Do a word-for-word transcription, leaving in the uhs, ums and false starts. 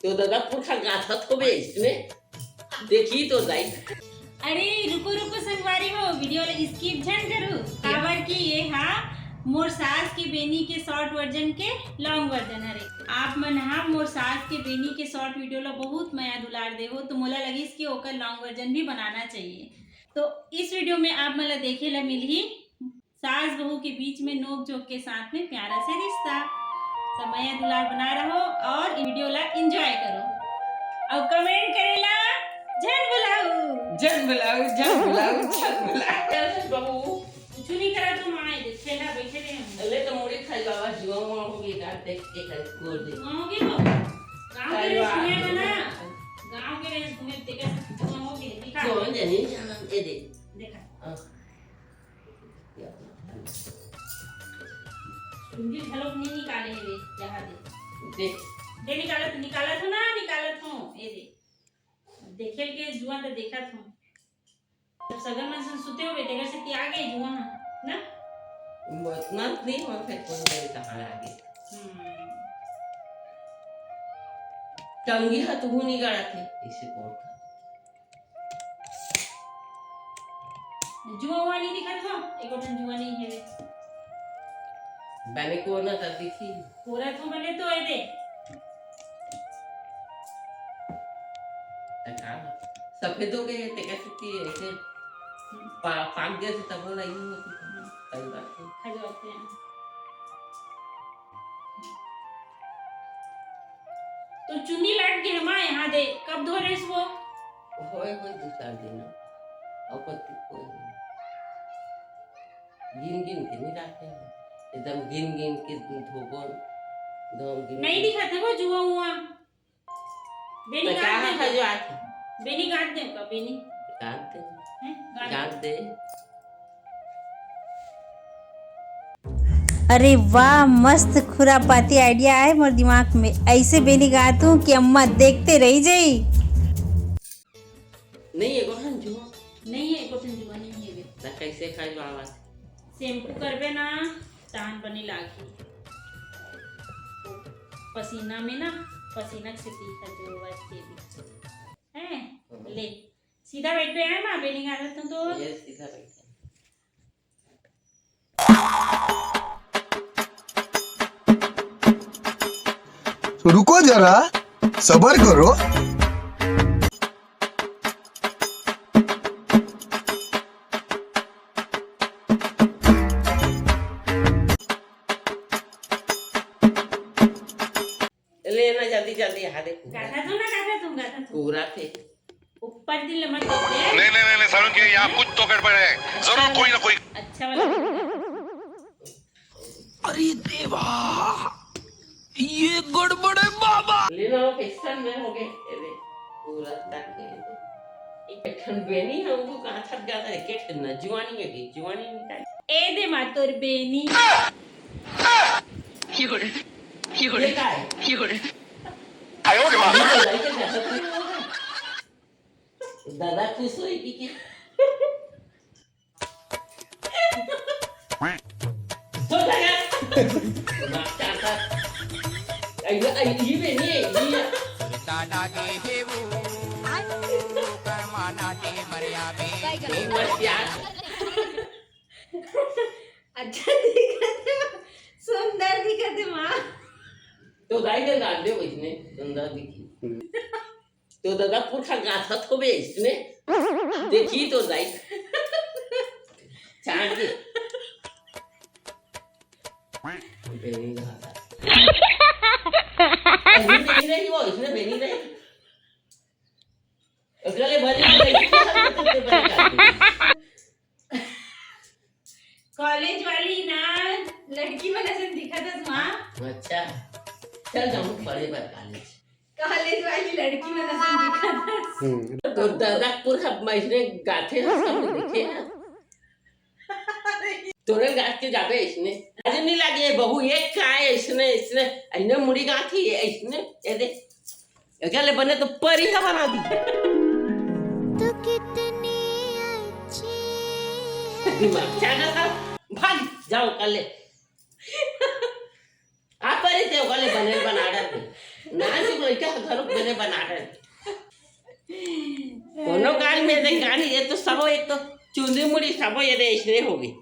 तो ददा पुरखा गाथत होबे इसने। देखी तो दाई। अरे रुको रुको संगवारी हो, वीडियो ला skip झन करू, काबर कि ये हा मोर सास के बेनी के short version के long version हरे। आप मन हा मोर सास के बेनी के short वीडियो ला बहुत मया दुलार दे हो, तो मोला लगिस कि ओकर long version भी बनाना चाहिए। तो इस वीडियो में आप मन ला देखे ला मिलही सास बहू के बीच में नोक झोंक के साथ में प्यारा से रिश्ता। तो मया दुलार बना रहो और वीडियो ला enjoy करो और comment करे ला झन भुलाहू। झन भुलाहू, झन भुलाहू, झन भुलाहू। बहू कुछ नहीं करा, तुम आए दे, खेला बैठे रहे हम। ले तो मुड़ी खाई बाबा, जुआ मुआ हो गई, का देख के कर, गोल दे। जुआ हो गई हो? गाँव के रेस घूमे बना। गाँव के रेस घूमे, तेरे से जुआ हो गई, दिखा। कौन जानी जाना, ये दे। देखा। हाँ। चुंदी घलोक नहीं निकाले हे रे, यहाँ दे। दे। दे निकालत, निकालत हो ना, निकालत हो, ये दे। देखे के जुआ तो देखत हो। जब सगन मन सन सुते हो बेटे, घर से कि आ गए जुआ, हाँ, ना? इतना नहीं हो, फिर कौन जाने कहाँ आ गए। हम्म। टंगी हाथ वो नहीं गाड़ा थे, इसे कौन था? जुआ हुआ नहीं दिखत हो, एको ठन जुआ नहीं हेवे। बने कोना त दिखी। पूरा तो बने तो ए दे। त का? सफेद हो गए, ते कैसे कि ऐसे पा-, पाक गए थे तब लगी होती। सही बात है। खा जाते हैं। तो चुन्नी लट के हमा यहाँ दे, कब धो रेस वो? होए, होए दो चार दिन। और पति कोई नहीं। गिन गिन के नहीं रखे हैं। एकदम गिन गिन के धोबो, एकदम गिन नहीं गिन दिखा थे वो जुआ हुआ। बेनी तो गांठ क्या दे। खा जो आके? बेनी गांठ दे का, बेनी। गांठ दे। हैं? गांठ गांठ दे। अरे वाह, मस्त खुरापाती idea आए मोर दिमाग में। ऐसे बेनी गातू कि अम्मा देखते रह जाई। नहीं, एगो हन जुआ। नहीं, एको ठन जुआ नहीं हेवे। त कैसे खाई बाबा? Shampoo करबे ना, तान बनी लागी। पसीना में ना, पसीना से तीखा जो आवाज के भी। हैं? हम्म। ले, सीधा बैठ पे है माँ, बेनी गाना तो, तो। ये सीधा बैठ। रुको जरा, सबर करो। लेना जल्दी जल्दी, यहाँ देखो। गाथा तो ना, गाथा तुम, गाथा तुम। पूरा थे। ऊपर दिल मत दे। नहीं, नहीं, नहीं, नहीं, सारुण के यहाँ कुछ तो गड़बड़ है। जरूर कोई ना कोई। अच्छा वाला। अरे देवा, ये गड़बड़ है बाबा। लेना हो, किस्सा में हो गए। अरे, पूरा तक है। एक ठन बेनी है, वो कहाँ थक जाता है, के ठन ना, जुआनी है कि, जुआनी निकाल। ए दे माँ तोर बेनी। ये का है? आयो रे माँ। दादा खुश होई कि क्या? तो दादा, ये, ये, ये, ये। दादा के हे वो, कर्माना दे मरिया बे, बस यार। अच्छा दिखत हे, सुंदर दिखत हे माँ। तो दाई के गाल दे, इसने सुंदर दिखी। तो दादा पुरखा गाथत होबे इसने। देखी तो दाई। छाट दे। बेनी गाथा। अभी बेनी नहीं वो, इसने बेनी नहीं। ओकरा ले भले नहीं, इसने सब कुछ तो बंद कर दे। कॉलेज वाली ना लड़की मन असन दिखत हस माँ। अच्छा, चल जाऊँ पढ़े बर कॉलेज। कॉलेज वाली लड़की मन असन दिखत हस। हम्म। तो दादा पुरखा मैसने गाथे हस, देखे हैं? तोरे गाथ के जाबे इसने। आज नहीं लागे बहू, एक का है इसने, इसने, इन्हें मुड़ी गाथी है इसने, ये दे। एकरा ले बने तो परी का बना दी। तू कितनी अच्छी है। दिमाग क्या करता? भाग जाओ कल ले। आप परी ते ओकरा ले बने बना डाल। ना से बोले, का घरो बने बना है। कोनो काल में देख गानी, ये तो सबो, एक तो चुंदी मुड़ी सबो ये दे ऐसने हो गई।